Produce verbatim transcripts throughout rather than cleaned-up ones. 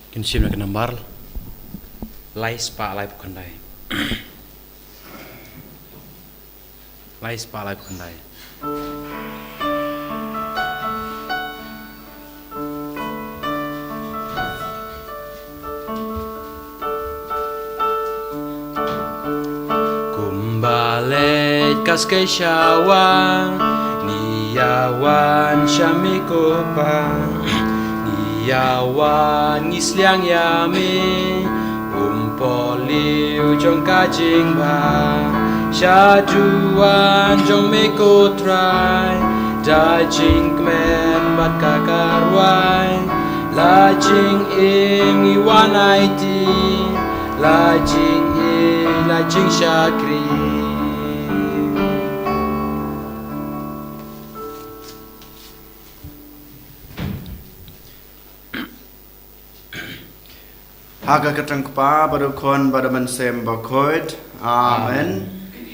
Kin shim na ka nambar lai spah laiphew khyndai. Lai spah laiphew khyndai. Kumba leit ka skei sha wan, ngi ïa wan sha me ko Pa. Ngi ïa wan ngi sliang ïa me, um pohliew jong ka jingbha. Sha duwan jong me ko Trai, da jingkmen bad ka karwai. La jingim ngi wan aiti, la jingïeit la jingshakri. Ha ka kyrteng Kpa bad u Khun bad u Mynsiem Bakhuid. Amen.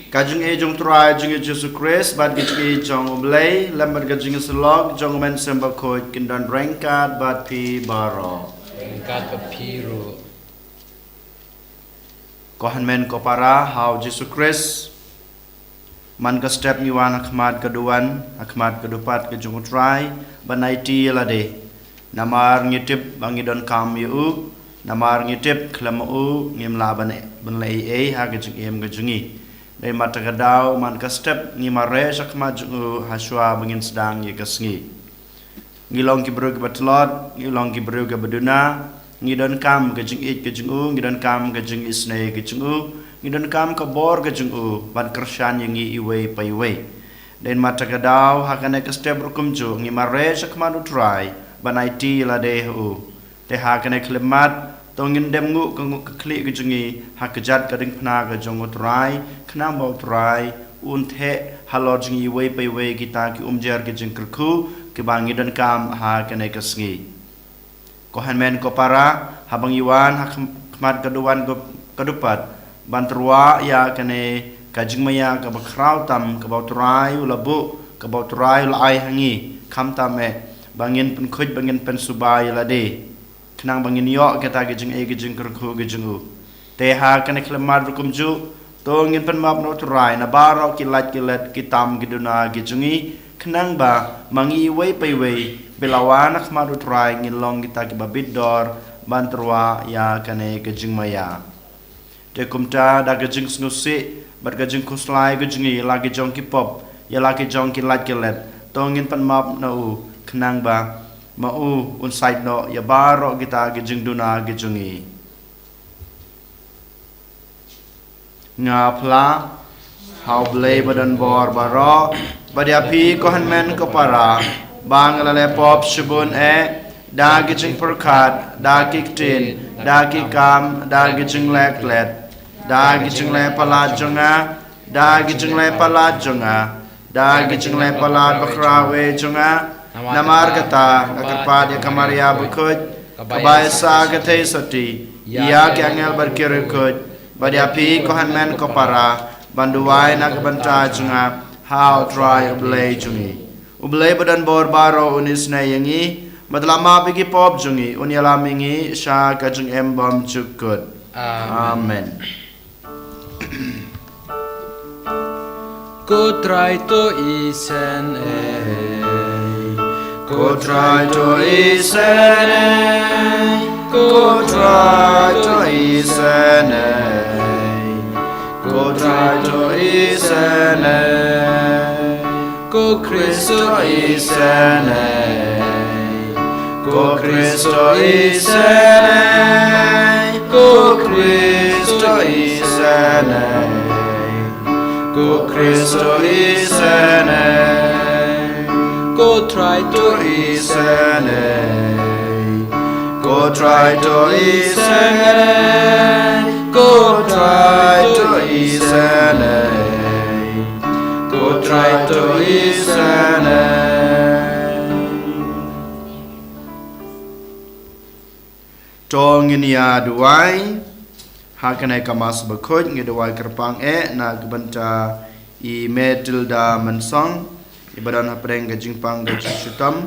Ka jingïeit jong u Trai jong ngi Jisu Khrist bad ka jingïeit jong u Blei lem bad ka jingïasyllok jong u Mynsiem Bakhuid kin don ryngkat bad phi baroh. Ryngkat bad phi ruh. Ko hynmen ko para ha u Jisu Khrist, man ka step ngi wan ha khmat ka duwan, ha khmat ka dupat ka jong u Trai ban aiti ïa lade. Namar ngi tip ba ngi donkam ïa u, namar ngi tip khlem ma u ngim lah ban, ban leh ei ei ha ka jingim ka jong ngi. Dei mynta ka daw man ka step ngi mareh sha khmat jong u ha shuwa ba ngin sdang ïa ka sngi. Ngi long ki briew kiba tlot, ngi long ki briew kiba duna, ngi donkam ka jingïeit ka jong u, ngi donkam ka jingisynei ka jong u, ngi donkam ka bor ka jong u ban kyrshan ïa ngi iwei pa iwei. Dei mynta ka daw ha kane ka step ruh kumjuh ngi mareh sha khmat u Trai ban aiti ïa lade ha u. Te ha kane ka khyllipmat to ngin dem nguh ka nguh ka khlieh ka jong ngi ha kjat ka diengphna ka jong u Trai, khnang ba u Trai un theh halor jong ngi iwei pa iwei kita ki umjer ki jingkyrkhu kiba ngi donkam ha kane ka sngi. Ko hynmen ko para, haba ngi wan ha khmat ka duwan ka dupat ban tyrwa ïa kane ka jingmaïa kaba khraw tam kaba u Trai u la buh, kaba u Trai u la ai ha ngi, khamtam eh ba ngin pynkhuid ba ngin pynsuba ïa lade, khnang ba ngin ïoh kita ki jingïeit ki jingkyrkhu ki jong u. Te ha kane ka khyllipmat ruh kumjuh to ngin pynmap na u Trai na baroh ki lait ki let ki tam ki duna ki jong ngi, khnang ba ma ngi iwei pa iwei ba la wan ha khmat u Trai ngin long kita kiba bit dor ban tyrwa ïa kane ka jingmaïa. Te kumta da ka jingsngewsih bad ka jingkhuslai ka jong ngi ïa la ki jong ki pop, ïa la ki jong ki lait ki let, to ngin pynmap na u, khnang ba ma u un sait noh ïa baroh kita ki jingduna ki jong ngi. Nga phla ha u Blei ba don bor baroh, bad ïa phi ko hynmen ko para, ba nga la leh pop shibun eh, da ki jingpyrkhat, da ki ktien, da ki kam, da ki jingleh klet, da ki jingleh palat jong nga, da ki jingleh palat jong nga, da ki jingleh palat bakhraw eh jong nga. Namar kata nga kyrpad ïa ka Maria bakhuid, kaba ïaishah ka theisotti ïa ki angel bad ki riewkhuid, bad ïa phi ko hynmen ko para, ban duwai na ka bynta jong nga ha u Trai u Blei jong ngi. U Blei ba don bor baroh un isynei ïa ngi, bad la map ïa ki pop jong ngi, un ïalam ïa ngi sha ka jingim bymjukut. Amen. Ko Trai to isynei. Ko Trai to isynei. Ko Trai to isynei. Ko Trai to isynei. Ko Khrist to isynei. Ko Khrist to isynei. Ko Khrist to isynei. Ko Khrist to isynei. Ko Trai to isynei. Ko Trai to isynei. Ko Trai to isynei. Ko Trai to isynei. To ngin ïa duwai ha kane ka Mass bakhuid, ngi duwai kyrpang eh na ka bynta i Matilda Mynsong, i ba don hapdeng ka jingpang ka jingshitom.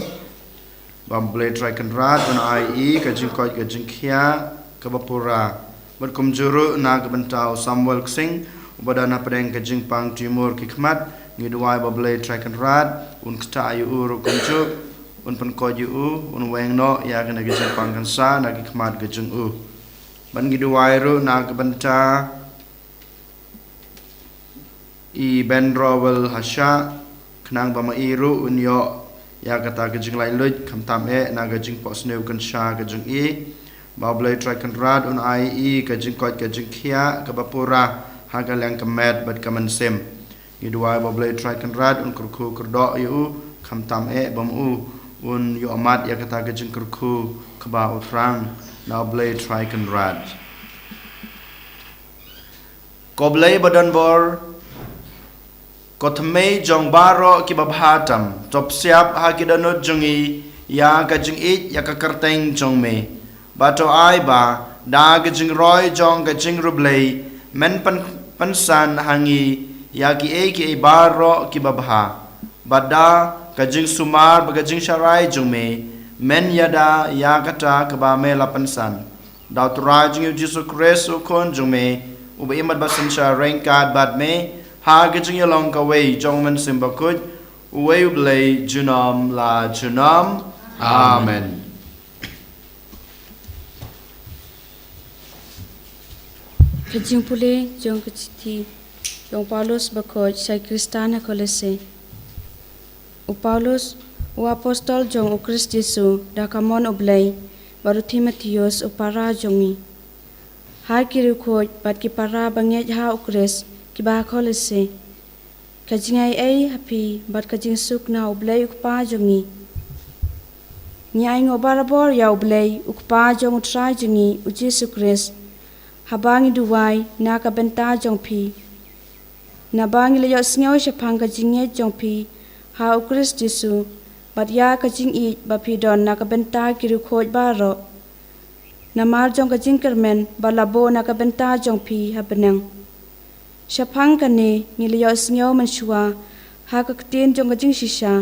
Ba U Blei Trai Kynrad un ai ïa i ka jingkoit ka jingkhiah kaba pura. Bad kumjuh ruh na ka bynta u Samuel Ksing, uba don hapdeng ka jingpang tumor ki khmat, ngi duwai ba U Blei Trai Kynrad un ktah ïa u ruh kumjuh, un pynkoit ïa u, un weng noh ïa kane ka jingpang cancer na ki khmat ka jong u. Bad ngi duwai ruh na ka bynta i Ben Rowell Hashah, khnang ba ma i ruh un ïoh ïa kata ka jinglaitluid, khamtam eh na ka jingphohsniew kynsha ka jong i. Ba U Blei Trai Kynrad un ai ïa i ka jingkoit ka jingkhiah kaba pura ha ka liang ka met bad ka mynsiem. Ngi duwai ba U Blei Trai Kynrad un kyrkhu kyrdoh ïa u, khamtam eh ba ma u un ïoh mad ïa kata ka jingkyrkhu kaba u thrang. Na U Blei Trai Kynrad. Ko Blei ba don bor, ko thymmei jong baroh kiba bha tam, to psiap ha ki dohnud jong ngi ïa ka jingïeit ïa ka kyrteng jong me. Bad to ai ba da ka jingroi jong ka jingriewblei, men pyn-, pynsan ha ngi ïa kiei kiei baroh kiba bha. Bad da ka jingsumar bad ka jingsharai jong me, men ïada ïa kata kaba me la pynsan. Da U Trai jong ngi U Jisu Khrist U Khun jong me, uba im bad synshar ryngkat bad me ha ka jingïalong kawei jong U Mynsiem Bakhuid, uwei U Blei junom la junom. Amen. Ka jingpule jong ka shithi jong u Paulus bakhuid sha ki Khristan ha Kolose. U Paulus, u apostol jong U Khrist Jisu da ka mon U Blei, bad u Timotheus u para jong ngi. Ha ki riewkhuid bad ki para bangeit ha U Khrist kiba ha Kolose. Ka jingaiei ha phi bad ka jingsuk na U Blei U Kpa jong ngi. Ngi ainguh barabor ïa U Blei U Kpa jong U Trai jong ngi U Jisu Khrist, haba ngi duwai na ka bynta jong phi. Naba ngi la ïohsngew shaphang ka jingngeit jong phi ha U Khrist Jisu, bad ïa ka jingïeit ba phi don na ka bynta ki riewkhuid baroh. Namar jong ka jingkyrmen ba la buh na ka bynta jong phi ha bneng. Shaphang kane ngi la ïohsngew mynshuwa ha ka ktien jong ka jingshisha,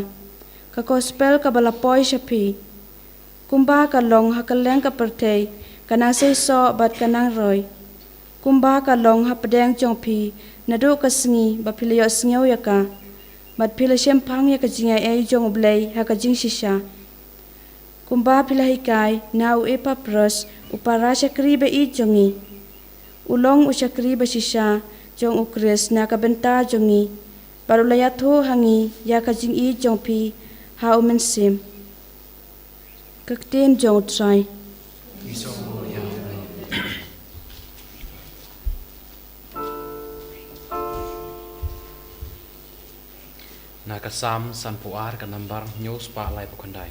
ka gospel kaba la poi sha phi. Kumba ka long ha kylleng ka pyrthei, ka nang seisoh bad ka nang roi. Kumba ka long hapdeng jong phi naduh ka sngi ba phi la ïohsngew ïa ka, bad phi la shemphang ïa ka jingaiei jong U Blei ha ka jingshisha. Kumba phi la hikai na u Epapras, u para shakri ba-ïeit jong ngi. U long u shakri bashisha jong U Khrist na ka bynta jong ngi, bad u la ïathuh ha ngi ïa ka jingïeit jong phi ha U Mynsiem. Ka ktien jong U Trai. Na ka Salm sanphew ar, ka nambar hynñiew spah laiphew khyndai.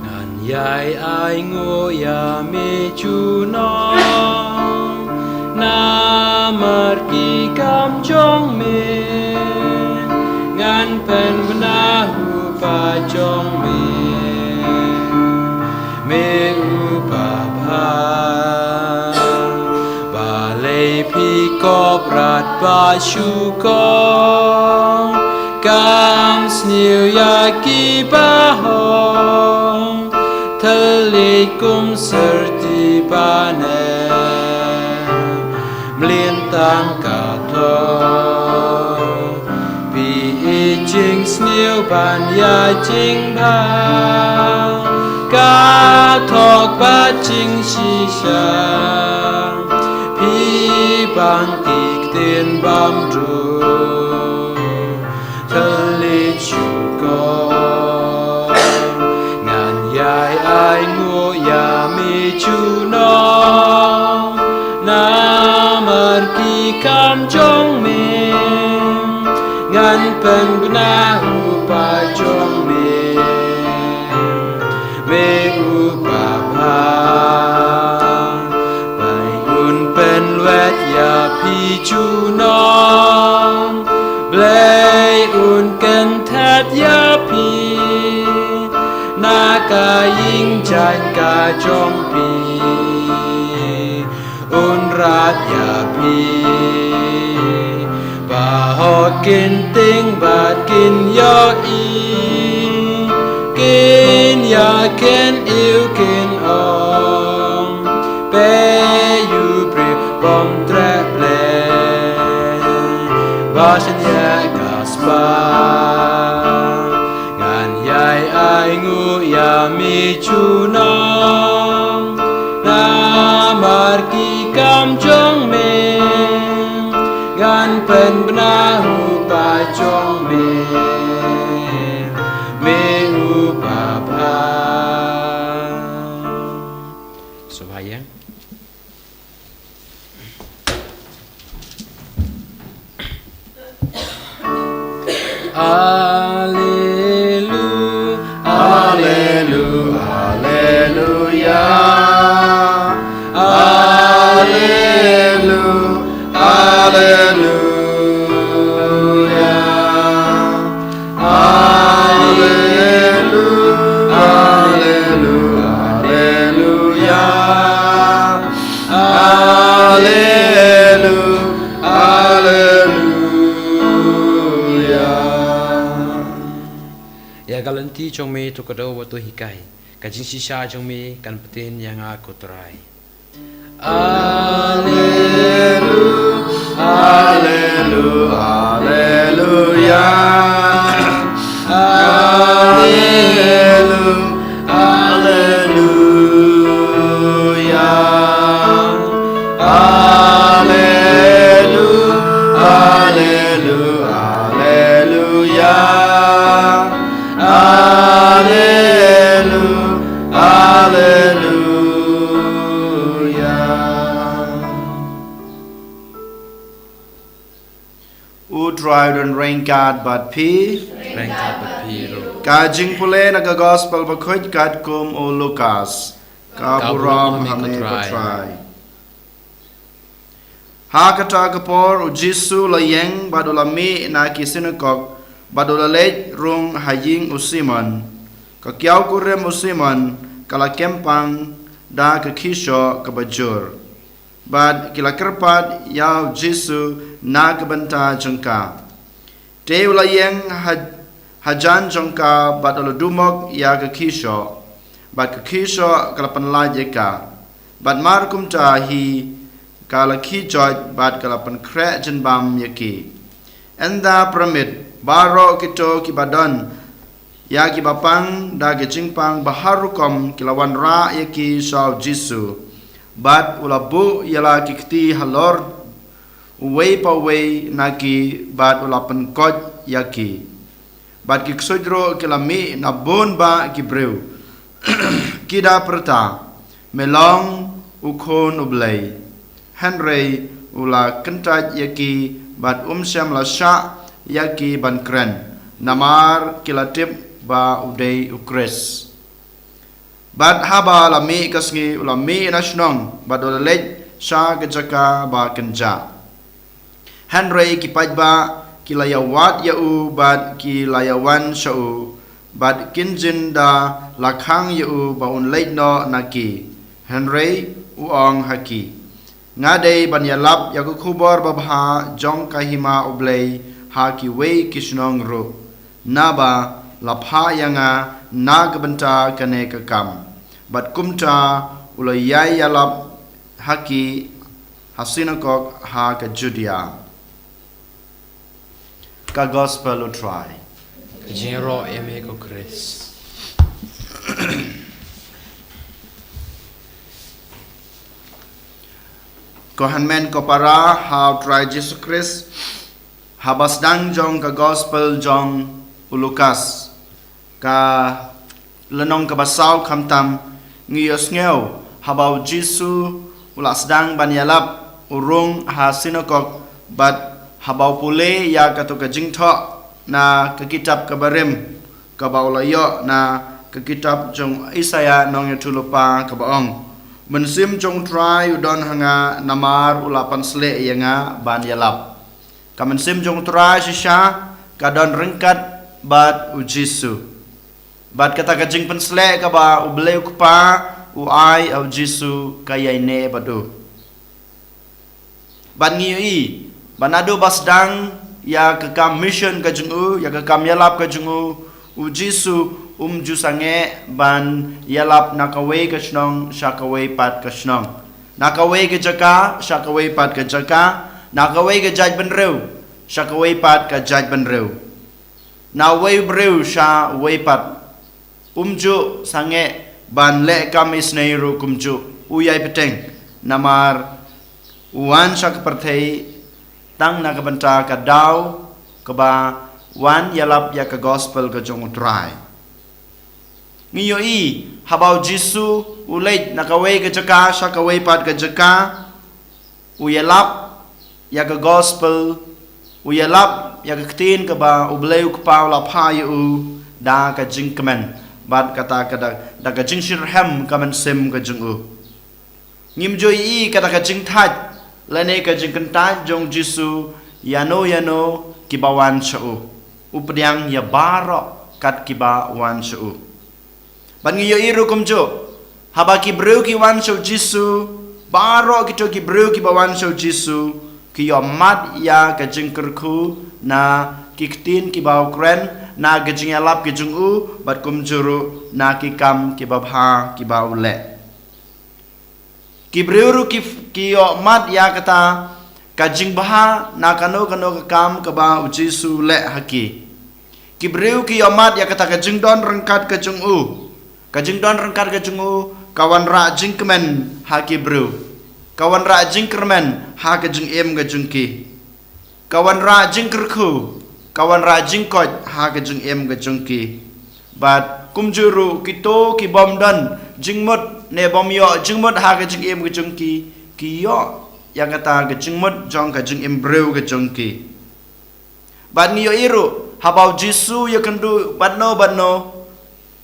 Ngan ïai ainguh ïa me junom, namar ki kam jong me. Ngan pynbna u paid jong me, me u babha. Balei phi kop rat ba shu kong, kam sniew ïa ki bahok, thylliej kum syrti ba neh, mlien tang ka thok. Phi ïeit jingsniew ban ïa jingbha, ka thok bad jingshisha. Phi bang ki ktien bymduk, thylliej shu kong. Ngan ïai ainguh ïa me junom, namar ki kam jong me. Ngan pynbna u paid jong me, me u babha. Blei un pynwad ïa phi junom, Blei un kynthet ïa phi na ka ïing jai ka jong phi, un rat ïa phi. Ba hok kin tieng bad kin ïohi, kin ïa kin ïohi kin ong, phi ïa u briew bym treh Blei. Ba shen ïa ka spah, ngan ïai ai nguh ïa me junom. Namar ki kam jong me, ngan pynbna u pa jong me, me u pa bha. Sngewbha ïa. Alelu, alelu, aleluya. Alelu, aleluya. Alelu, alelu, aleluya. Alelu, aleluya. Ïa ka lynti jong me to kdew bad to hikai. Ka jingshisha jong me kan pynbeit ïa nga ko Trai. Alelu, alelu, aleluya. Alelu, aleluya. Alelu, alelu, aleluya. Alelu, aleluya. U Trai u don ryngkat bad phi. Ryngkat bad phi ruh. Ka jingpule na ka Gospel bakhuid katkum u Lukas. Ka burom ha me ko Trai. Ha kata ka por u Jisu u la ïeng bad u la mih na ki synagog bad u la leit rung ha ïing u Simon. Ka kiaw kurim u Simon ka la kem pang da ka khishoh kaba jur. Bad ki la kyrpad ïa u Jisu na ka bynta jong ka. Te u la ïeng ha, hajan jong ka bad u la dumok ïa ka khishoh. Bad ka khishoh ka la pynlait ïa ka. Bad mar kumta hi ka la khih joit bad ka la pynkhreh jingbam ïa ki. Ynda pyrmit baroh kito kiba don ïa kiba pang da ka jingpang ba har rukom ki la wanrah ïa ki sha u Jisu. Bad u la buh ïa la ki kti halor uwei pa uwei na ki bad u la pynkoit ïa ki. Bad ki ksuid ruh ki la mih na bun bah ki briew. Ki da pyrta, me long u Khun u Blei. Hynrei u la kyntait ïa ki bad um shym la shah ïa ki ban kren. Namar ki la tip ba u dei u Khrist. Bad haba la mih ka sngi u la mih na shnong bad u la leit sha ka jaka ba kynjah. Hynrei ki paidbah ki la ïawad ïa u bad ki la ïawan sha u bad kin jin da la khang ïa u ba un leit noh na ki. Hynrei u ong ha ki, nga dei ban ïalap ïa ka khubor babha jong ka hima u Blei ha kiwei ki shnong ruh. Naba la phah ïa nga na ka bynta kane ka kam. Bad kumta u la ïai ïalap ha ki ha synagog ha ka Judia. Ka Gospel u Trai. Ka jingïaroh ïa me ko Khrist. Ko hynmen ko para ha u Trai Jisu Khrist, haba sdang jong ka Gospel jong u Lukas. Ka lynnong kaba saw khamtam ngi ïohsngew haba u Jisu u la sdang ban ïalap u rung ha synagog bad haba u pule ïa kato ka jingthoh na ka kitab kaba rim kaba u la ïoh na ka kitab jong Isaïah nongïathuhlypa kaba ong, mynsiem jong u Trai u don ha nga namar u la pynsleh ïa nga ban ïalap. Ka mynsiem jong u Trai shisha ka don ryngkat bad u Jisu. Bad kata ka jingpynsleh kaba U Blei U Kpa u ai ha U Jisu ka ïaineh bad u. Bad ngi ïohi ba naduh ba sdang ïa ka kam mission ka jong u, ïa ka kam ïalap ka jong u, U Jisu um ju sangeh ban ïalap na kawei ka shnong sha kawei pat ka shnong, na kawei ka jaka sha kawei pat ka jaka, na kawei ka jaitbynriew sha kawei pat ka jaitbynriew, na uwei u briew sha uwei pat. Um ju sangeh ban leh kam isynei ruh kumjuh, u ïai bteng, namar u wan sha ka pyrthei tang na ka bynta ka daw kaba wan ïalap ïa ka gospel ka jong U Trai. Ngi ïohi haba U Jisu u leit na kawei ka jaka sha kawei pat ka jaka, u ïalap ïa ka gospel, u ïalap ïa ka ktien kaba U Blei U Kpa u la phah ïa u da ka jingkmen bad kata ka da, da ka jingshitrhem ka mynsiem ka jong u. Ngim ju ïohi kata ka jingthait lane ka jingkyntait jong U Jisu ïano ïano kiba wan sha u. U pdiang ïa baroh kat kiba wan sha u. Bad ngi ïohi ruh kumjuh, haba ki briew ki wan sha U Jisu, baroh kito ki briew kiba wan sha U Jisu ki ïohmad ïa ka jingkyrkhu na ki ktien kiba u kren, na ka jingïalap ka jong u, bad kumjuh ruh na ki kam kiba bha kiba u leh. Ki briew ruh ki, ki ïohmad ïa kata ka jingbha na kano kano ka kam kaba U Jisu u leh ha ki. Ki briew ki ïohmad ïa kata ka jingdon ryngkat ka jong u. Ka jingdon ryngkat ka jong u ka wanrah jingkmen ha ki briew. Ka wanrah jingkyrmen ha ka jingim ka jong ki. Ka wanrah jingkyrkhu, ka wanrah jingkoit ha ka jingim ka jong ki. Bad kumjuh ruh kito ki bym don jingmut ne bym ïoh jingmut ha ka jingim ka jong ki, ki ïoh ïa kata ka jingmut jong ka jingim briew ka jong ki. Bad ngi ïohi ruh haba U Jisu ïakynduh badno badno,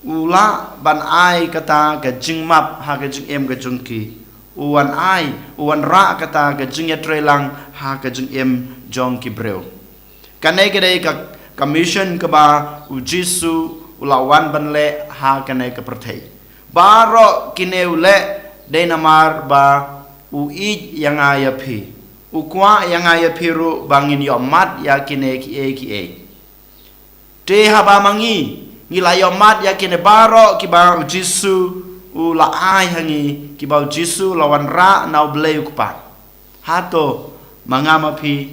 u lah ban ai kata ka jingmap ha ka jingim ka jong ki. U wan ai, u wanrah kata ka jingïatreilang ha ka jingim jong ki briew. Kane ka dei ka, ka mission kaba U Jisu u la wan ban leh ha kane ka pyrthei. Baroh kine u leh dei namar ba u ïeit ïa nga ïa phi. U kwah ïa nga ïa phi ruh ba ngin ïohmad ïa kine kiei kiei. Te haba ma ngi ngi la ïohmad ïa kine baroh kiba U Jisu u la ai ha ngi, kiba U Jisu u la wanrah na U Blei U Kpa, hato ma nga ma phi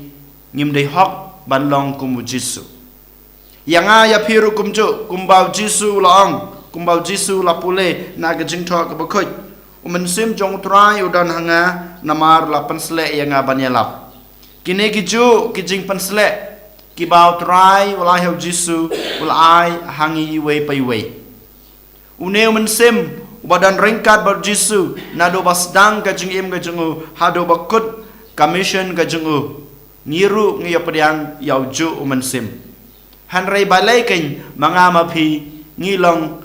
ngim dei hok ban long kum U Jisu? Ïa nga ïa phi ruh kumjuh, kumba U Jisu u la ong, kumba U Jisu u la pule na ka Jingthoh Kaba Khuid: U Mynsiem jong U Trai u don ha nga, namar u la pynsleh ïa nga ban ïalap. Kine kijuh ki jingpynsleh kiba U Trai u la ai ha U Jisu, u la ai ha ngi iwei pa iwei. Une U Mynsiem uba don ryngkat bad U Jisu naduh ba sdang ka jingim ka jong u haduh ba kut ka mission ka jong u. Ngi ruh ngi ïa pdiang ïa ujuh U Mynsiem. Hynrei balei keiñ ma nga ma phi ngi long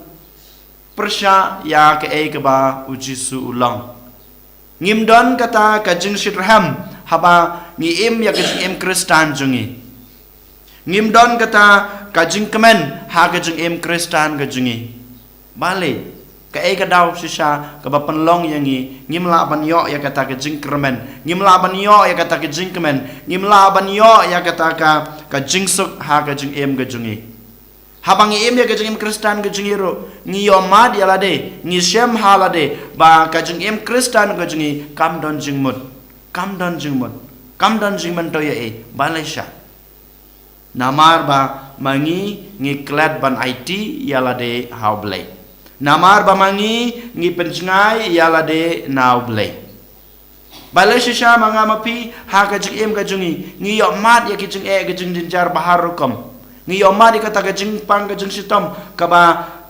pyrshah ïa kaei kaba U Jisu u long? Ngim don kata ka jingshitrhem haba ngi im ïa ka jingim Khristan jong ngi. Ngim don kata ka jingkmen ha ka jingim Khristan ka jong ngi. Balei? Kaei ka daw shisha kaba pynlong ïa ngi ngim lah ban ïoh ïa kata ka jingkyrmen, ngim lah ban ïoh ïa kata ka jingkmen, ngim lah ban ïoh ïa kata ka, ka jingsuk ha ka jingim ka jong ngi? Haba ngi im ïa ka jingim Khristan ka jong ngi ruh, ngi ïohmad ïa lade, ngi shem ha lade ba ka jingim Khristan ka jong ngi kam don jingmut, kam don jingmut, kam don jingmyntoi ei ei. Balei sha? Namar ba ma ngi ngi klet ban aiti ïa lade ha U Blei. Namar ba ma ngi ngi pynjngai ïa lade na U Blei. Balei shisha ma nga ma phi ha ka jingim ka jong ngi ngi ïohmad ïa ki jingeh ki jingjynjar ba har rukom? Ngi ïohmad ïa kata ka jingpang ka jingshitom kaba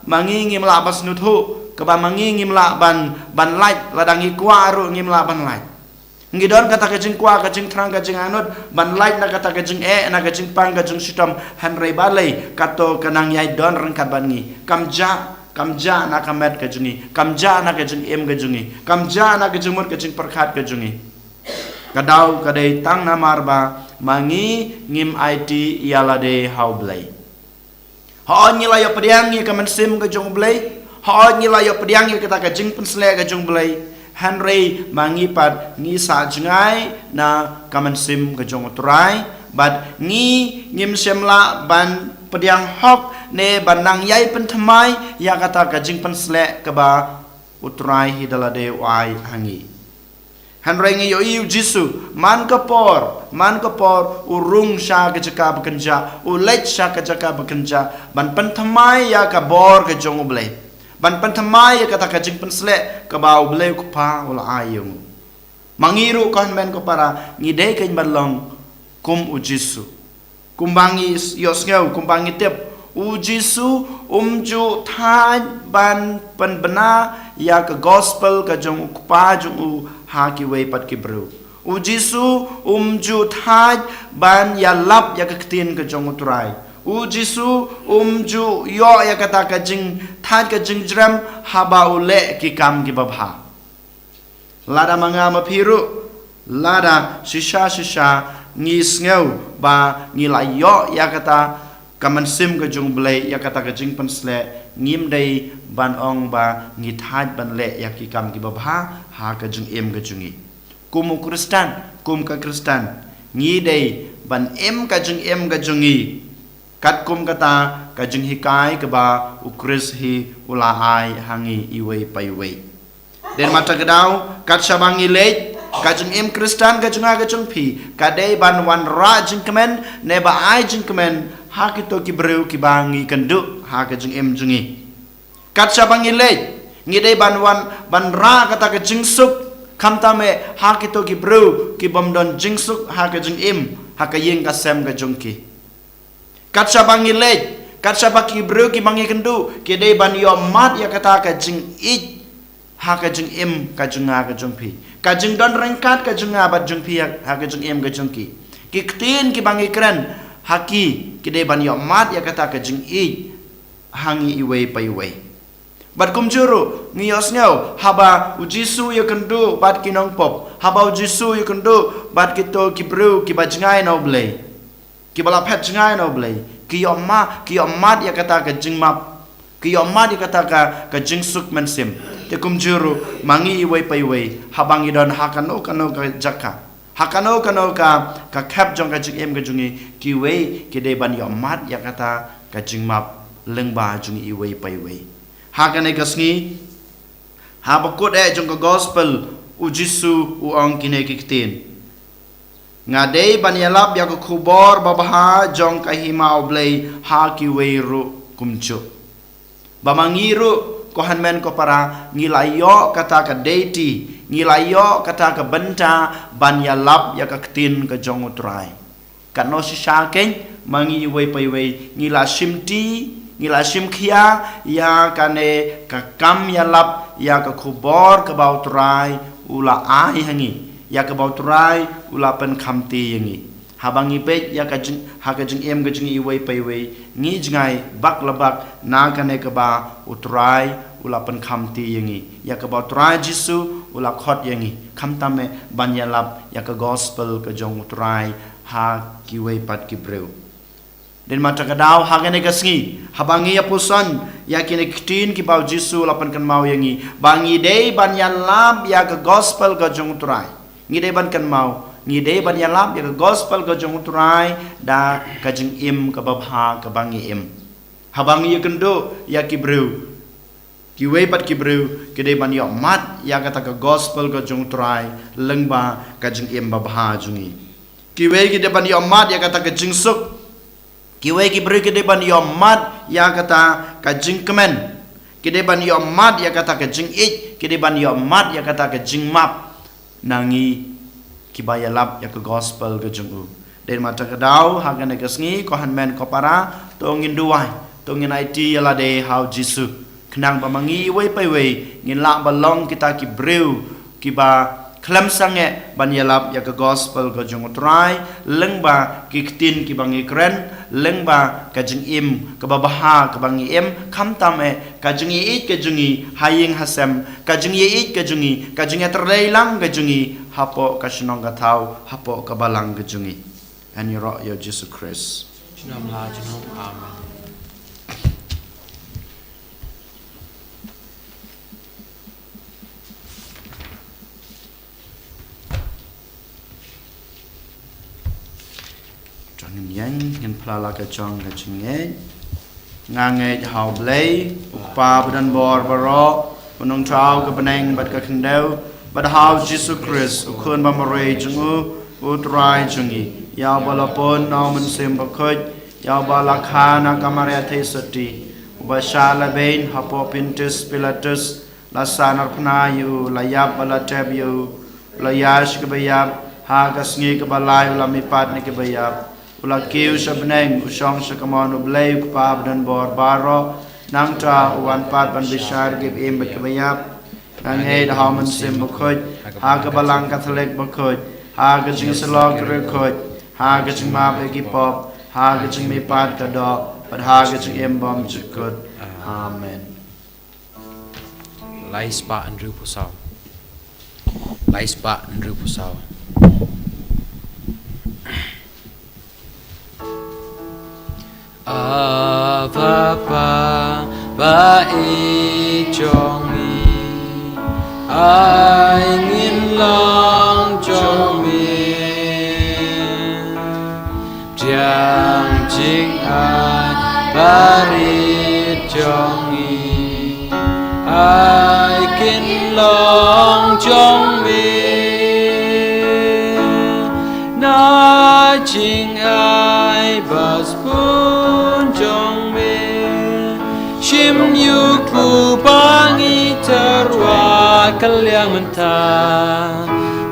ma ngi ngim lah ban sngewthuh, kaba ma ngi ngim lah ban, ban lait, lada ngi kwah ruh ngim lah ban lait. Ngi don kata ka jingkwah ka jingthrang ka jingangnud ban lait na kata ka jingeh na ka jingpang ka jingshitom, hynrei balei kato ka nang ïai don ryngkat bad ngi? Kam jah, kam jah na ka met ka jong ngi, kam jah na ka jingim ka jong ngi, kam jah na ka jingmut ka jingpyrkhat ka jong ngi. Ka daw ka dei tang namar ba ma ngi ngim aiti ïa lade ha U Blei. Hooid ngi la ïoh pdiang ïa ka mynsiem ka jong U Blei. Hooid ngi la ïoh pdiang ïa kata ka jingpynsleh ka jong U Blei. Hynrei ma ngi pat ngi sa jngai na ka mynsiem ka jong U Trai. Bad ngi ngim shym lah ban pdiang hok ne ban nang ïai pynthymmai ïa kata ka jingpynsleh kaba U Trai hi da lade u ai ha ngi. Hynrei ngi ïohi U Jisu, man ka por, man ka por, u rung sha ka jaka ba kynjah, u leit sha ka jaka ba kynjah, ban pynthymmai ïa ka bor ka jong U Blei. Ban pynthymmai ïa kata ka jingpynsleh kaba U Blei U Kpa u la ai ïa u. Ma ngi ruh ko hynmen ko para, ngi dei kein ban long kum U Jisu. Kumba ngi ïohsngew, kumba ngi tip, U Jisu um ju thait ban pynbna ïa ka gospel ka jong U Kpa jong u ha kiwei pat ki briew. U Jisu um ju thait ban ïalap ïa ka ktien ka jong U Trai. U Jisu um ju ïoh ïa kata ka jingthait ka jingjrem haba u leh ki kam kiba bha. Lada ma nga ma phi ruh, lada shisha shisha ngi sngew ba ngi la ïoh ïa kata ka mynsiem ka jong U Blei, ïa kata ka jingpynsleh, ngim dei ban ong ba ngi thait ban leh ïa ki kam kiba bha ha ka jingim ka jong ngi. Kum u Khristan, kum ka Khristan, ngi dei ban im ka jingim ka jong ngi katkum kata ka jinghikai kaba U Khrist hi u la ai ha ngi iwei pa iwei. Dei namar kata ka daw, kat shaba ngi leit, ka jingim Khristan ka jong nga ka jong phi ka dei ban wanrah jingkmen ne ba ai jingkmen ha kito ki briew kiba ngi kynduh ha ka jingim jong ngi. Kat shaba ngi leit, ngi dei ban wan, ban rah kata ka jingsuk, khamtam eh ha kito ki briew ki bym don jingsuk ha ka jingim, ha ka ïing ka sem ka jong ki. Kat shaba ngi leit, kat shaba ki briew kiba ngi kynduh ki dei ban ïohmad ïa kata ka jingïeit ha ka jingim ka jong nga ka jong phi. Ka jingdon ryngkat ka jong nga bad jong phi ha, ha ka jingim ka jong ki. Ki ktien kiba ngi kren ha ki, ki dei ban ïohmad ïa kata ka jingïeit ha ngi iwei pa iwei. Bad kumjuh ruh ngi ïohsngew haba U Jisu ïakynduh bad ki nongpop, haba U Jisu ïakynduh bad kito ki briew kiba jngai na U Blei, kiba la phet jngai na U Blei, ki ïohma, ki ïohmad ïa kata ka jingmap, ki ïohmad ïa kata ka, ka jingsuk mynsiem. Te kumjuh ruh ma ngi iwei pa iwei, haba ngi don ha kano kano ka jaka, ha kano kano ka, ka khep jong ka jingim ka jong ngi, kiwei ki dei ban ïohmad ïa kata ka jingmap lyngba jong ngi iwei pa iwei. Ha kane ka sngi, haba kut eh jong ka gospel, U Jisu u ong kine ki ktien: Nga dei ban ïalap ïa ka khubor babha jong ka hima U Blei ha kiwei ruh kumjuh. Ba ma ngi ruh, ko hynmen ko para, ngi la ïoh kata ka deiti, ngi la ïoh kata ka bynta ban ïalap ïa ka ktien ka jong U Trai. Katno shisha kein, ma ngi iwei pa iwei, ngi la shimti, ngi la shimkhia ïa kane ka kam ïalap ïa ka khubor kaba U Trai u la ai ha ngi, ïa kaba U Trai u la pynkhamti ïa ngi. Haba ngi peit ïa ka jing, ha ka jingim ka jong ngi iwei pa iwei, ngi jngai bak la bak na kane kaba U Trai u la pynkhamti ïa ngi, ïa kaba U Trai Jisu u la khot ïa ngi, khamtam eh ban ïalap ïa ka gospel ka jong U Trai ha kiwei pat ki briew. Dei namar kata ka daw ha kane ka sngi, haba ngi ïa puson ïa kine ki ktien kiba U Jisu u la pynkynmaw ïa ngi, ba ngi dei ban ïalap ïa ka gospel ka jong U Trai. Ngi dei ban kynmaw, ngi dei ban ïalap ïa ka gospel ka jong U Trai da ka jingim kaba bha kaba ngi im. Haba ngi ïakynduh ïa ki briew, kiwei pat ki briew ki dei ban ïohmad ïa kata ka gospel ka jong U Trai lyngba ka jingim babha jong ngi. Kiwei ki dei ban ïohmad ïa kata ka jingsuk. Kiwei ki briew ki dei ban ïohmad ïa kata ka jingkmen. Ki dei ban ïohmad ïa kata ka jingïeit, ki dei ban ïohmad ïa kata ka jingmap na ngi kiba ïalap ïa ka gospel ka jong U. Dei namar kata ka daw ha kane ka sngi, ko hynmen ko para, to ngin duwai, to ngin aiti ïa lade ha U Jisu, khnang ba ma ngi iwei pa iwei ngin lah ba long kita ki briew kiba khlem sangeh ban ïalap ïa ka gospel ka jong U Trai lyngba ki ktien kiba ngi kren, lyngba ka jingim kaba bha kaba ngi im, khamtam eh ka jingïeit ka jong ngi ha ïing ha sem, ka jingïeit ka jong ngi, ka jingïatreilang ka jong ngi hapoh ka shnong ka thaw, hapoh ka balang ka jong ngi. Ngi ïaroh ïa U Jisu Khrist. Junom la junom. Amen. Ngin ïeng, ngin pla la ka jong ka jingngeit. Nga ngeit ha U Blei, U Kpa badonbor baroh, U Nongthaw ka bneng bad ka khyndew, bad ha U Jisu Khrist, U Khun bamarwei jong U, U Trai jong ngi, ïa uba la pun na U Mynsiem Bakhuid, ïa uba la kha na ka Maria Theisotti, uba shah lehbeiñ hapoh Pontius Pilatus, la sahnarphna ïa U, la ïap bad la tep ïa U, U la ïaid sha kiba ïap, ha ka sngi kaba lai U la mihpat na kiba ïap, U la kiew sha bneng, U shong sha kamon U Blei U Kpa badonbor baroh, nangta U wan pat ban bishar ïa kiba im bad kiba ïap. Nga ngeit ha U Mynsiem Bakhuid, ha ka Balang Katholik bakhuid, ha ka jingïasyllok ki riewkhuid, ha ka jingmap ïa ki pop, ha ka jingmihpat ka doh, bad ha ka jingim bymjukut. Amen. Lai spah hynriewphew saw. Lai spah hynriewphew saw. Aba Pa ba ïeit jong ngi, ai ngin long jong me. Pdiang jingai barit jong ngi, ai kin long jong me. Na jingai ba sbun jong me, shim ïa u kpu ba ngi tyrwa ka liang mynta.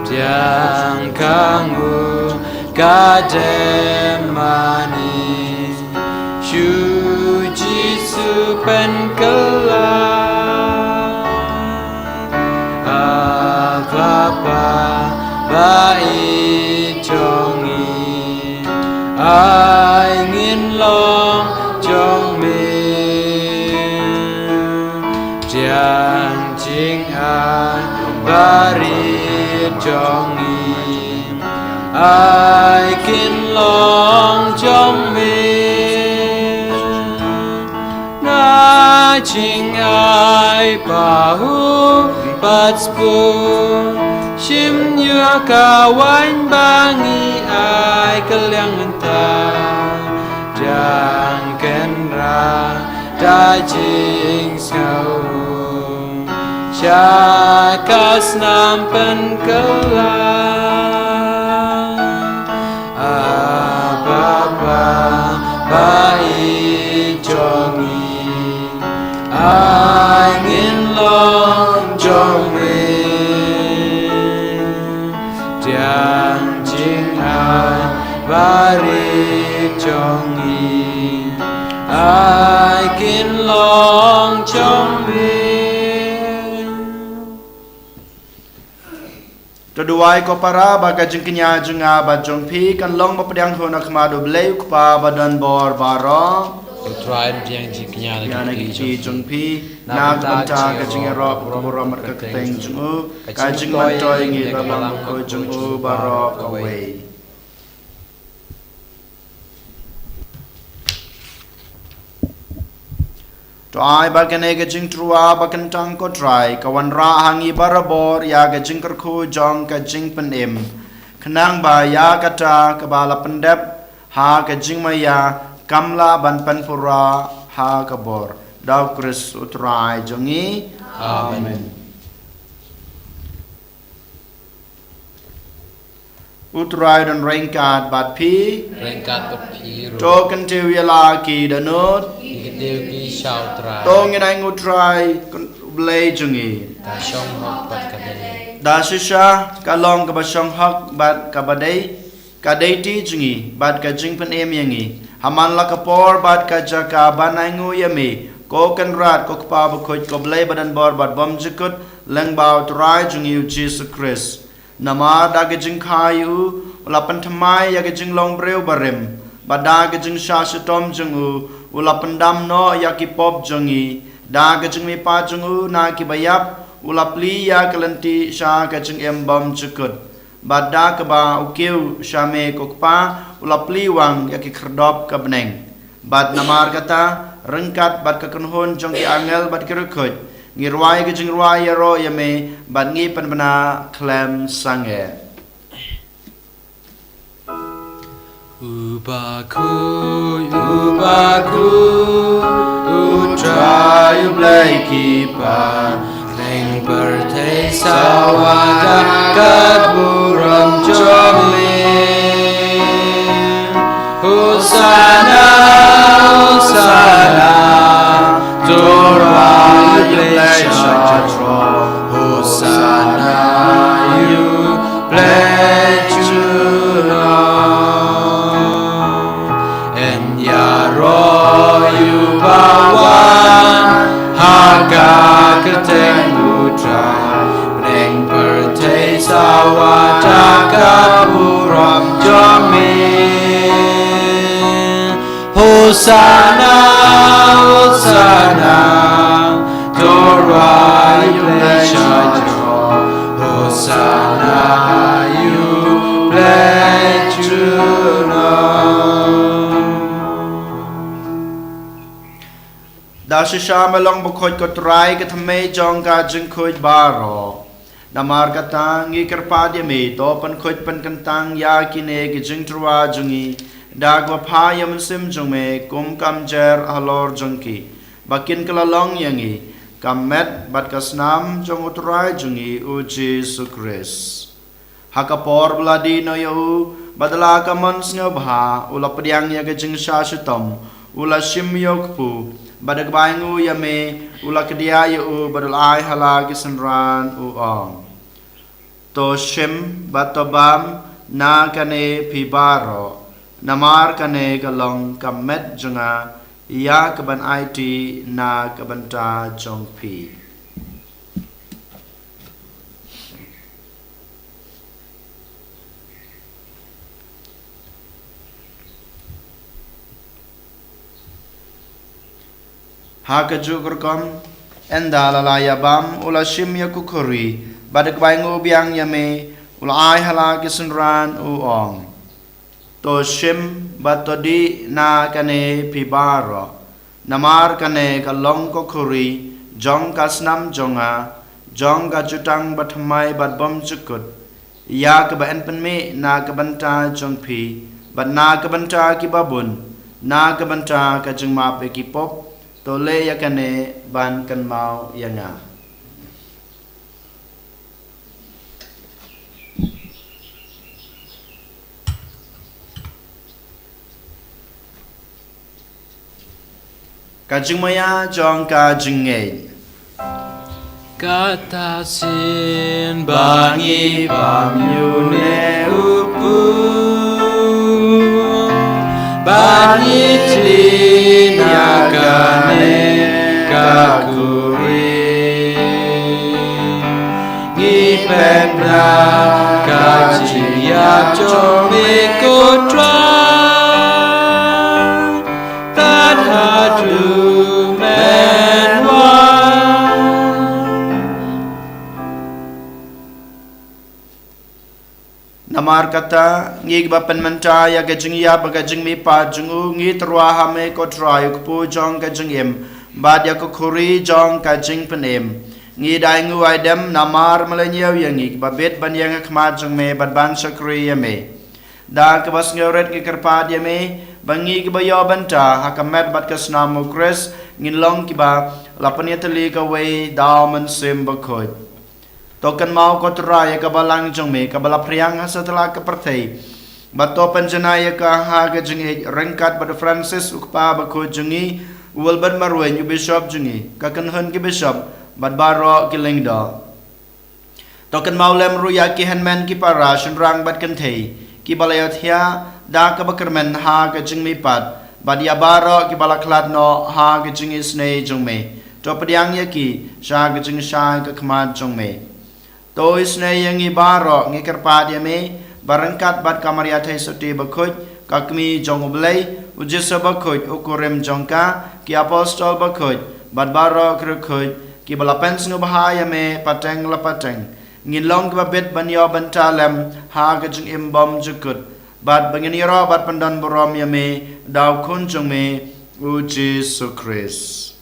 Pdiang ka nguh ka dem mane, sha u Jisu pynkylla. Aba Pa ba ïeit jong ngi, ai ngin long jong me. Pdiang jingai barit jong ngi, ai kin long jong me. Na jingai ba hynñiew bad sbun, shim ïa ka waiñ ba ngi ai ka liang mynta. Pdiang kynrad da jingsngew sha ka snam pynkylla. Aba Pa ba ïeit jong ngi, ai ngin long jong me. Pdiang jingai barit jong ngi, ai kin long jong me. To duwai ko para ba ka jingkñia jong nga bad jong phi kan long ba pdiang hun ha khmat U Blei U Kpa badonbor baroh. Ko Trai, pdiang jingkñia na ki kti jong phi, na ka bynta ka jingïaroh, ka burom bad ka kyrteng jong U, ka jingmyntoi ïa ngi bad ka lam bakhuid jong U baroh kawei. To ai ba kane ka jingtyrwa ba kyntang, ko Trai, ka wanrah ha ngi barabor ïa ka jingkyrkhu jong ka jingpynim, khnang ba ïa kata kaba la pyndep ha ka jingmaïa kam lah ban pynpura ha ka bor. Da U Khrist U Trai jong ngi. Amen. U Trai don ryngkat bad phi. Ryngkat bad phi ruh. To kyntiew ïa la ki dohnud. Ki kyntiew ki sha U Trai. To ngin ai nguh U Trai, U Blei jong ngi. Ka shong hok bad ka dei. Da shisha ka long kaba shong hok bad kaba dei, ka dei ti jong ngi bad ka jingpynim ïa ngi, ha man la ka por bad ka jaka ban ai nguh ïa me, ko Kynrad, ko Kpa bakhuid, ko Blei badonbor bad bymjukut, lyngba U Trai jong ngi U Jisu Khrist. Namar da ka jingkha ïa U, U la pynthymmai ïa ka jinglong briew barim, bad da ka jingshah shitom jong U, U la pyndam noh ïa ki pop jong ngi. Da ka jingmihpat jong U na kiba ïap, U la plie ïa ka lynti sha ka jingim bymjukut. Bad da kaba U kiew sha me, ko Kpa, U la plie wang ïa ki khyrdop ka bneng. Bad namar kata, ryngkat bad ka kynhun jong ki angel bad ki riewkhuid, ngi rwai ka jingrwai ïaroh ïa me, bad ngi pynbna khlem sangeh. U Bakhuid, u bakhuid, u Trai u Blei ki para, bneng pyrthei sawa da ka burom jong me. Hosanna, Hosanna, to u Blei sha jrong. Hosanna ïa u Blei jrong. Yn ïaroh ïa u ba wan ha ka kyrteng u Trai, bneng pyrthei sawa da ka burom jong me. Hosanna, Hosanna, to u Blei sha jrong. Hosanna ïa u Blei jrong. Da shisha me long bakhuid ko Trai, ka thymmei jong ka jingkhuid baroh. Namar kata ngi kyrpad ïa me, to pynkhuid pynkyntang ïa kine ki jingtyrwa jong ngi da kaba phah ïa u Mynsiem jong me kum ka mjer halor jong ki, ba kin kylla long ïa ngi ka met bad ka snam jong u Trai jong ngi u Jisu Khrist. Ha ka por ba la dih noh ïa u, bad da la ka mon sngewbha, u la pdiang ïa ka jingshah shitom, u la shim ïa u kpu, bad da kaba ainguh ïa me, u la kdiah ïa u, bad u la ai ha la ki synran, u ong: To shim bad to bam na kane phi baroh, namar kane ka long ka met jong nga, ïa kaban aiti na ka bynta jong phi. Ha kajuh ka rukom, ynda la la ïa bam, u la shim ïa ka khuri, bad da kaba ainguh biang ïa me, u la ai ha la ki synran, u ong: To shim bad to dih na kane phi baroh, namar kane ka long ka khuri jong ka snam jong nga, jong ka jutang bathymmai bad bymjukut, ïa kaba yn pynmih na ka bynta jong phi, bad na ka bynta kiba bun, na ka bynta ka jingmap ïa ki pop. To leh ïa kane ban kynmaw ïa nga. Ka jingmaïa jong ka jingngeit. Kata shisien ba ngi bam ïa une u kpu, ba ngi tieng ïa kane ka khuri, ngi peit na ka jingïap jong me ko Trai, tad haduh men wan. Namar kata, ngi kiba pynmynta ïa ka jingïap bad ka jingmihpat jong u, ngi tyrwa ha me ko Trai, u kpu jong ka jingim, bad ïa ka khuri jong ka jingpynim. Ngi da ainguh aidem namar me la ñiew ïa ngi kiba bit ban ïeng ha khmat jong me bad ban shakri ïa me. Da kaba sngewrit ngi kyrpad ïa me, ba ngi kiba ïoh bynta ha ka met bad ka snam u Khrist, ngin long kiba la pynïatylli kawei da u Mynsiem Bakhuid. To kynmaw ko Trai ïa ka balang jong me kaba la phriang ha satlak ka pyrthei, bad to pynjanai ïa ka ha ka jingïeit ryngkat bad u Francis u kpa bakhuid jong ngi, u Wilbert Marwein u bishop jong ngi, ka kynhun ki bishop, bad baroh ki lyngdoh. To kynmaw lem ruh ïa ki hynmen ki para shynrang bad kynthei kiba la ïohthiah da kaba kyrmen ha ka jingmihpat, bad ïa baroh kiba la khlad noh ha ka jingisynei jong me. To pdiang ïa ki sha ka jingshai ka khmat jong me. To isynei ïa ngi baroh, ngi kyrpad ïa me, ba ryngkat bad ka Maria Theisotti bakhuid, ka kmie jong u Blei, u Jisu bakhuid, u kurim jong ka, ki apostol bakhuid, bad baroh ki riewkhuid kiba la pynsngewbha ïa me pateng la pateng, ngin long kiba bit ban ïoh bynta lem ha ka jingim bymjukut, bad ba ngin ïaroh bad pyndonburom ïa me da u Khun jong me, u Jisu Khrist.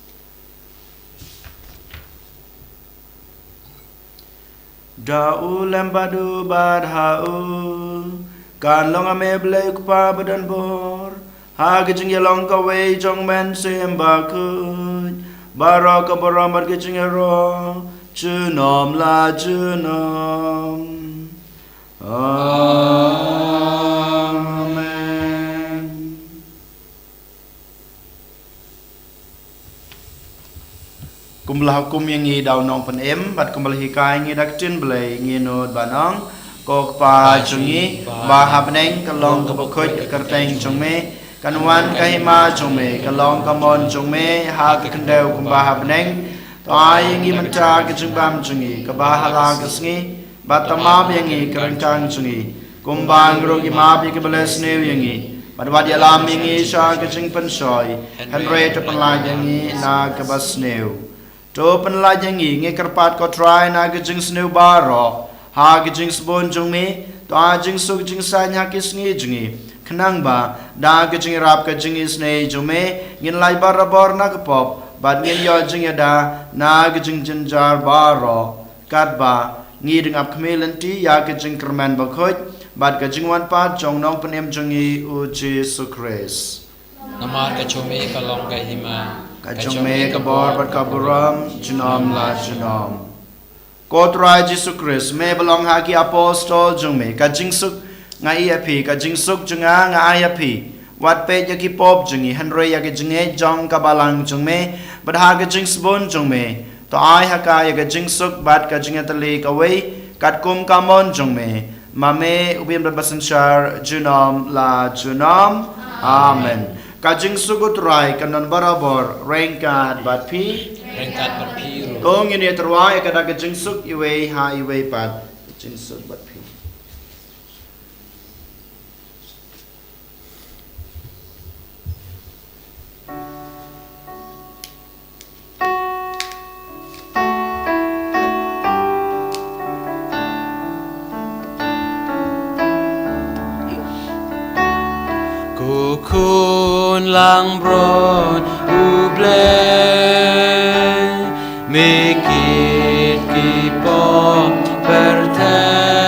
Da u lem bad u bad ha u, Kan long ha me Blei u Kpa badonbor, ha ka jingïalong kawei jong u Mynsiem Bakhuid, baroh ka burom bad ka jingïaroh junom la junom. Amen. Kumba la hukum ïa ngi da u Nongpynim bad kumba la hikai ïa ngi da ka ktien Blei, ngi nud ban ong: Ko Kpa jong ngi ba ha bneng, ka long kaba khuid ka kyrteng jong me. Kan wan ka hima jong me, ka long ka mon jong me ha ka khyndew kumba ha bneng. To ai ïa ngi mynta ka jingbam jong ngi kaba ha la ka sngi, bad to map ïa ngi ka ryngkang jong ngi, kumba ngi ruh ngi map ïa kiba leh sniew ïa ngi. Bad wat ïalam ïa ngi sha ka jingpynshoi, hynrei to pynlait ïa ngi na kaba sniew. To pynlait ïa ngi, ngi kyrpad ko Trai, na ka jingsniew baroh, ha ka jingsbun jong me. To ai jingsuk jingsaiñ ha ki sngi jong ngi, khnang ba da ka jingïarap ka jingisynei jong me, ngin lait barabor na ka pop bad ngin ïoh jingïada na ka jingjynjar baroh, katba ngi dang ap khmih lynti ïa ka jingkyrmen bakhuid bad ka jingwan pat jong u Nongpynim jong ngi u Jisu Khrist. Namar ka jong me ka long ka hima, ka jong me ka bor bad ka burom junom la junom. Ko Trai Jisu Khrist, me ba la ong ha ki apostol jong me: Ka jingsuk nga ai ïa phi, ka jingsuk jong nga nga ai ïa phi. Wat peit ïa ki pop jong ngi, hynrei ïa ka jingngeit jong ka balang jong me. Bad ha ka jingsbun jong me, to ai ha ka ïa ka jingsuk bad ka jingïatylli kawei, katkum ka mon jong me, ma me uba im bad ba synshar junom la junom. Amen. Ka jingsuk u Trai kan don barabor ryngkat bad phi. Ryngkat bad phi ruh. To ngin ïatyrwa ïa ka da ka jingsuk iwei ha iwei pat. Ka jingsuk bad phi. Ko Khun langbrot U Blei, me kit ki pop pyrthei,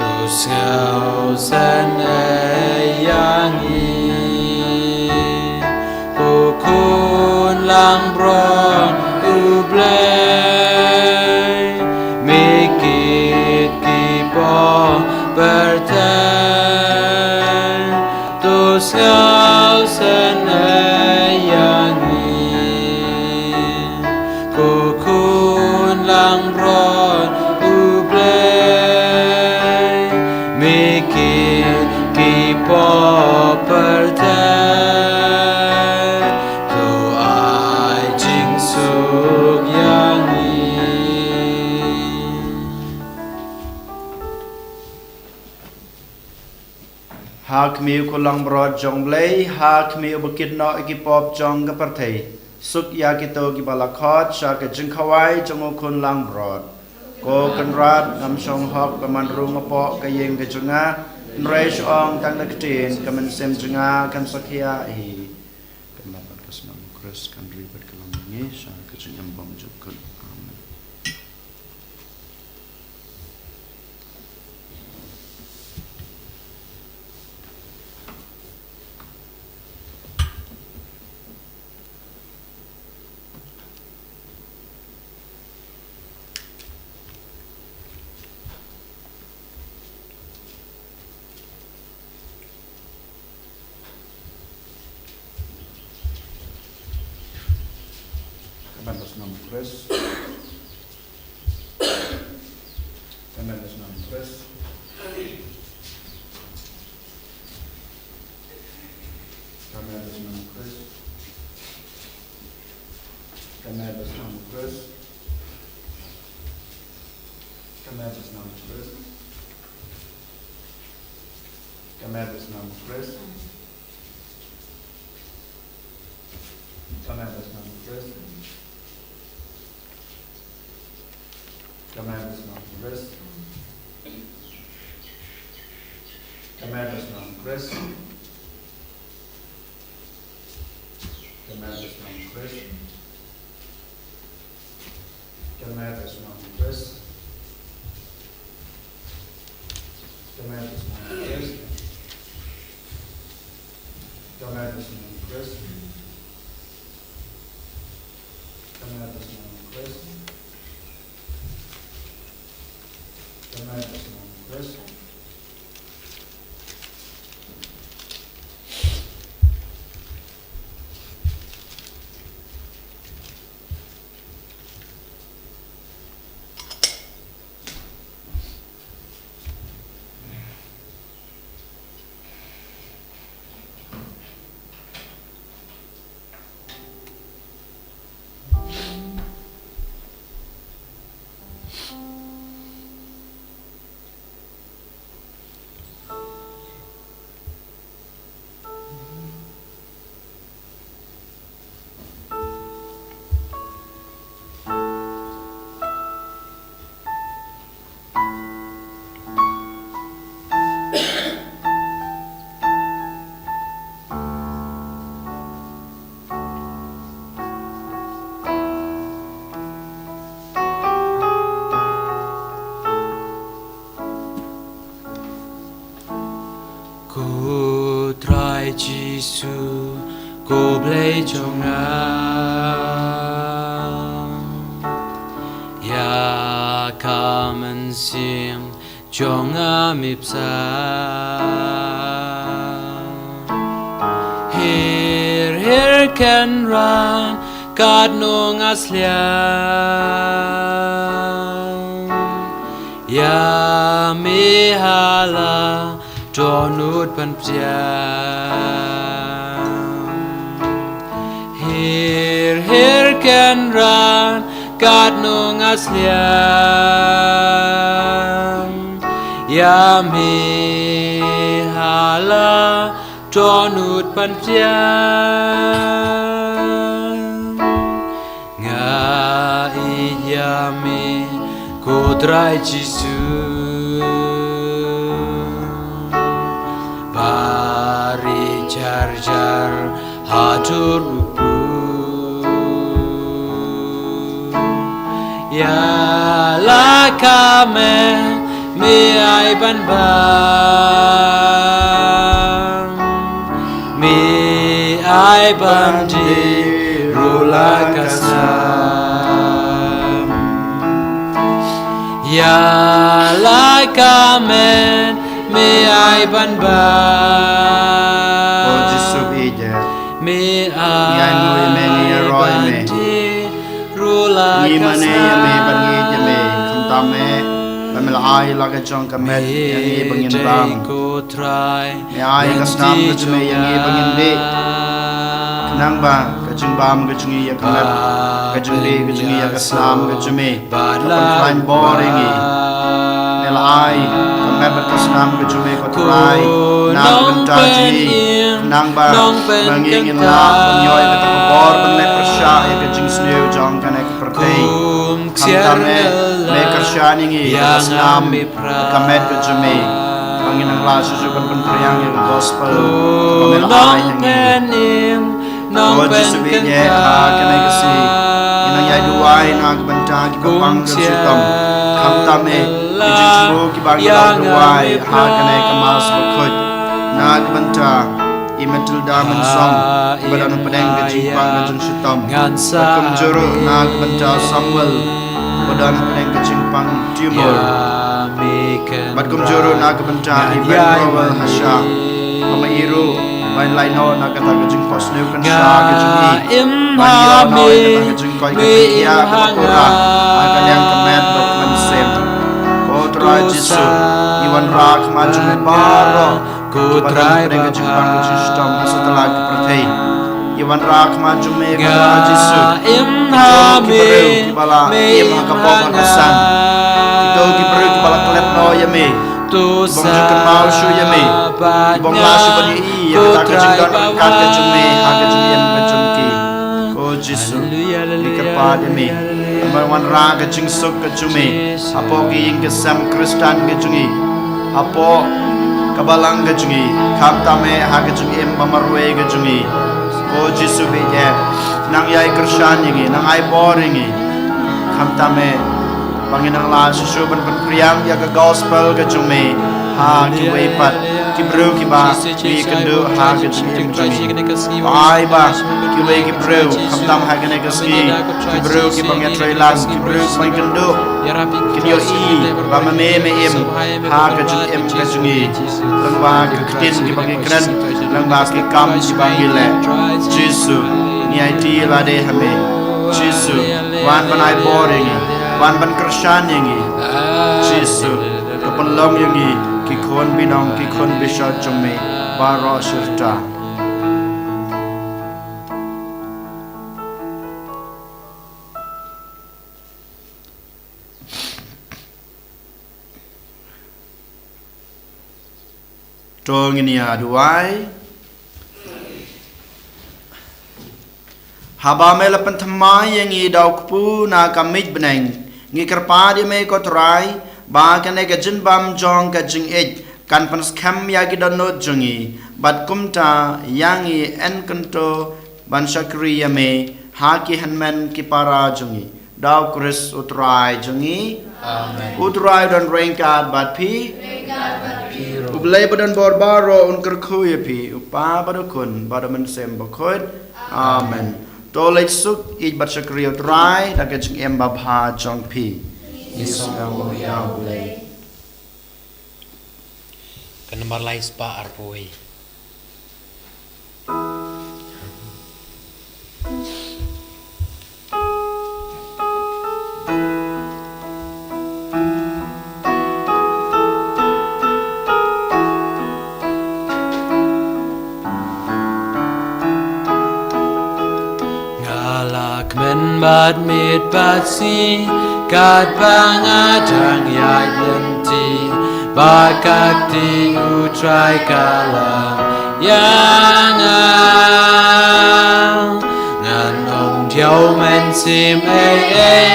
to sngewsynei ïa ngi. Ko Khun langbrot U Blei, me kit ki pop pyrthei, to sngewsynei ïa ngi. Ko Khun langbrot U Blei, me kit ki pop pyrthei, to ai jingsuk ïa ngi. Ha khmih, ko langbrot jong U Blei, ha khmih uba kit noh ïa ki pop jong ka pyrthei, suk ïa kito kiba la khot sha ka jingkhawai jong U Khun langbrot. Ko Kynrad, ngam shong hok ba man rung hapoh ka ïing ka jong nga, hynrei shu ong tang da ka ktien, ka mynsiem jong nga kan sa khia hi. Ka met bad ka snam U Khrist kan ri bad kyllon ngi sha ka jingim bymjukut. Amen. Ka met bad snam U Khrist. Ka met bad snam U Khrist. Ka met bad snam U Khrist. Ka met bad snam U Khrist. Ka met bad snam U Khrist. Ka met bad snam U Khrist. Ka met bad snam U Khrist. Ka met bad snam U Khrist. Ka met bad snam U Khrist. Ka met bad snam U Khrist. Ka met bad snam U Khrist. Ka met ka snam Khrist. Ka met ka snam Khrist. Ka met ka snam Khrist. Ka met ka snam Khrist. Ko Trai Jisu, ko Blei jong nga, ïa ka mynsiem jong nga me psa. Hir hir kynran katno nga sliang, ïa me ha la dohnud ban pdiang. Hir hir kynran katno nga sliang, ïa me ha la dohnud ban pdiang. Nga ïeit ïa me ko Trai Jisu, ba rieh jar jar haduh ruh pud. Ïa la ka met me ai ban bang, me ai ban dih ruh la ka snam. Ïa la ka met me ai ban bang. O Jisu, ïeit ïa me, ai ngi ïa me, ngi ïa roi me. Ngi mane ïa me, ban ïeit ïa me. Khamtam me ba me la ai la ka jong ka met ïa ngi ba ngin bam. Me ai ka snam ka jong me ïa ngi ba ngin dih, khnang ba ka jingbam ka jong ngi ïa ka met, ka jingdih ka jong ngi ïa ka snam ka jong me, ka pynkhlaiñ bor ïa ngi. Me la ai ka met bad ka snam ka jong me ko Trai na ka bynta jong ngi, khnang ba ma ngi ngin lah ban ïoh ïa kata ka bor ban leh pyrshah ïa ka jingsniew jong kane ka pyrthei. Khamtam me, me kyrshan ïa ngi ïa ka snam, ka met ka jong me, ba ngin nang lah shuh shuh ban pynphriang ïa ka gospel kaba me la ai ha ngi. O Jisu, bad ïa ha kane ka sngi ngi nang ïai duwai na ka bynta kiba pang ka shitom. Khamtam me, ki jingthmu kiba ngi la duwai ha kane ka Mass bakhuid, na ka bynta i Matilda Mynsong, ba don hapdeng ka jingpang ka jingshitom. Bad kumjuh ruh na ka bynta Samuel, ba don hapdeng ka jingpang tumor. Bad kumjuh ruh na ka bynta i Ben Rowell Hasha, ba ma i ruh ban lait noh na kata ka jingphohsniew kynsha ka jong i, ban ïoh noh ïa kata ka jingkoit ka jingkhiah kaba pura ha ka liang ka met bad ka mynsiem. Ko Trai Jisu, ngi wanrah khmat jong me baroh kiba don hapdeng ka jingpang ka jingshitom ha satlak ka pyrthei. Ngi wanrah khmat jong me ko Trai Jisu. Kito ki briew kiba la im ha ka pop ha ka san, kito ki briew kiba la klet noh ïa me, bym ju kynmaw shuh ïa me, bym lah shuh ban ïohi ïa kata ka jingdon ryngkat ka jong me ha ka jingim ka jong ki. Ko Jisu, ngi kyrpad ïa me, me wanrah ka jingsuk ka jong me hapoh ki ïing ki sem Khristan ki jong ngi, hapoh ka balang ka jong ngi, khamtam me ha ka jingim ba marwei ka jong ngi. Ko Jisu, bad ïa nang ïai kyrshan ïa ngi, nang ai bor ïa ngi, khamtam me ba ngin nang lah shuh shuh ban pynphriang ïa ka gospel ka jong me. Ha kiwei pat ki briew kiba ngi kynduh ha ka jingim jong ngi. Ai ba kiwei ki briew khamtam ha kane ka sngi, ki briew kiba ngi trei lang, ki briew kiba ngi kynduh, kin ïohi ba ma me me im ha ka jingim ka jong ngi. Lyngba ki ktien kiba ngi kren, lyngba ki kam kiba ngi leh. Jisu, ngi aiti lade ha me. Jisu, wan ban ai bor ïa ngi, wan ban kyrshan ïa ngi. Jisu, ka pynlong ïa ngi ki khun binong, ki khun bishar jong me baroh shirta. To ngin ïa duwai. Haba me la pynthymmai ïa ngi da u kpu na ka miej bneng, ngi kyrpad ïa me ko Trai, ba kane ka jingbam jong ka jingïeit kan pynskhem ïa ki dohnud jong ngi, bad kumta ïa ngi yn kyntu ban shakri ïa me ha ki hynmen ki para jong ngi. Da u Khrist u Trai jong ngi. Amen. U Trai u don ryngkat bad phi. Ryngkat bad phi ruh. U Blei ba don bor baroh un kyrkhu ïa phi, u Kpa bad u Khun bad u Mynsiem Bakhuid. Amen. To leit suk, ïeit bad shakri ïa u Trai da ka jingim babha jong phi. Ngi sngewbha ïa u Blei. Ka namar lai spah arphew wei. Nga la kmen bad miet bad sngi, katba nga dang ïaid lynti, ba ka kti u Trai ka la ïa nga. Ngan ym diaw mynsiem ei ei,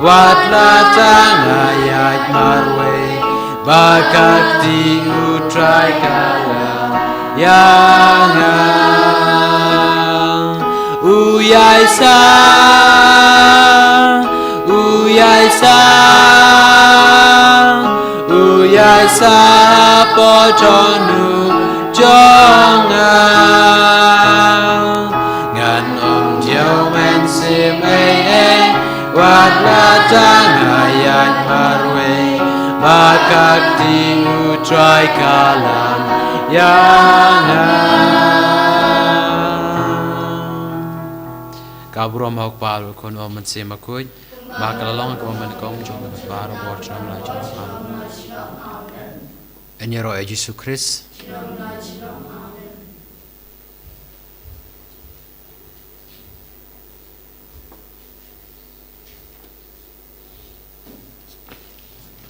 wat la tang nga ïaid marwei, ba ka kti u Trai ka la ïa nga. U ïaid sa, u ïaid sa, u ïaid sa hapoh dohnud jong nga. Ngan ym diaw mynsiem ei ei, wat la tang nga ïaid marwei, ba ka kti u Trai ka la ïa nga. Ka burom ha u Kpa, u Khun, u Mynsiem Bakhuid, ba ka la long kumba nyngkong, jong baroh por, jong la jong. Amen. Yn ïaroh ïa u Jisu Khrist.